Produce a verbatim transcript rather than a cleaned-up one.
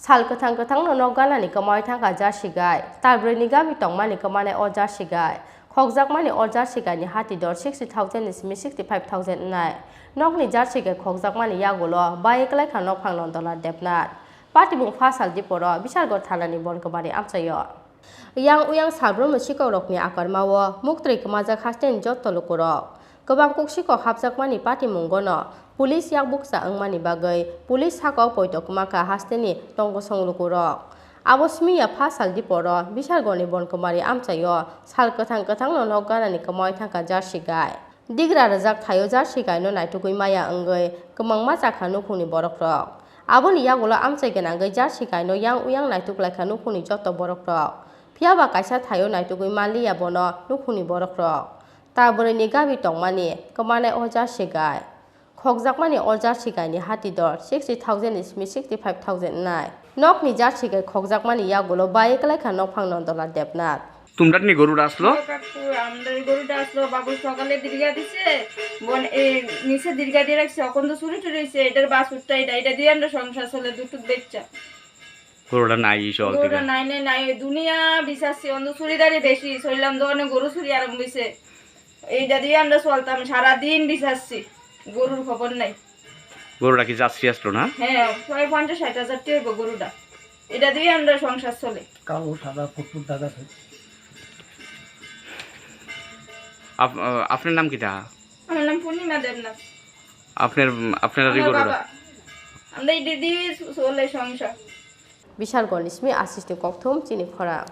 Sal kwthang kwthangno nok ganani kwmawi thangkha jersey gai. Talbrwi ni gabi tongmani kwmanai o jersey gai. Khokjakmani o jersey gaini hati dor sixty thousand ni simi sixty five thousand wngnai. Nokni jersey gai khokjakmani yagulo bai kwlaikha nokphang Nondola Debnath. Patimung pha sal diporo Bishargor thanani Bonkwmari amchaio. Yang uyang salbrumni sikokrokni akormao muktrwi kwmajak hasteni jotto lukurok. Kwbang kuk sikok hapjakmani patimungono police yakbukcha wngmani bagwi police sakao poito kwmakha hasteni tongkosong lukurok. Abo simi ya pha sal diporo Bishargorni Bonkwmari amchaio sal kwthang kwthangno nok ganani kwmawi thangkha jersey gai. Digra rwjak thaio jersey gaino naitugwi maya wngwi kwmangma chakha nukhungni borokrok. Aboni yagulo amchai gwnangwi jersey gaino yang uyang naituklaikha nukhungni joto borokrok. Phiyaba kaisa thaio naitugwi manliya bono nukhungni borokrok. Ta bwrwini gabi tongmani kwmanai o jersey gai. Khokjakmani o jersey gaini hati dor sixty thousand ni simi sixty five thousand wngnai. Nokni jersey gai khokjakmani yagulo bai kwlaikha nokphang Nondola Debnath. তোমরার নি গরুটা আসলো? কাকু, আমাদের গরুটা আসলো, বাবু সকালে দীর্ঘা দিছে, বন-, এ, নিচে দীর্ঘা দিয়ে রাখছে, এখন তো চুরি টুরি হয়েছে, এটার বাছুরটা, এটা, এটা দিয়ে আমরা সংসার চলে, দুটুক বেচ্চা। গরুটা নাই, এই সকাল গরুটা থেকে। নাই, নাই, নাই, ওই দুনিয়া বিচারছি, অন্ধ চুরিদারি বেশি, শরীরলাম দোকানে গরু চুরি আরম্ভ হয়েছে, এইটা দিয়ে আমরা চলতাম, সারাদিন বিচারছি, গরুর খবর নাই। গরুটা কি যাত্রী আসলো না? হ্যাঁ, প্রায় পঞ্চাশ ষাট হাজার টাকা হইব গরুটা। এটা দিয়ে আমরা সংসার চলে। কালো সাদা ফুটফুট দাগ আছে। আপ-, আহ, আপনার নাম কিতা? আমার নাম পূর্ণিমা দেবনাথ। আপনার, আপনার আমার এই গরুটা? বাবা। আমরা এই দিদি চলে সংসার। Bishargorni simi asisni kokthum chini khorang.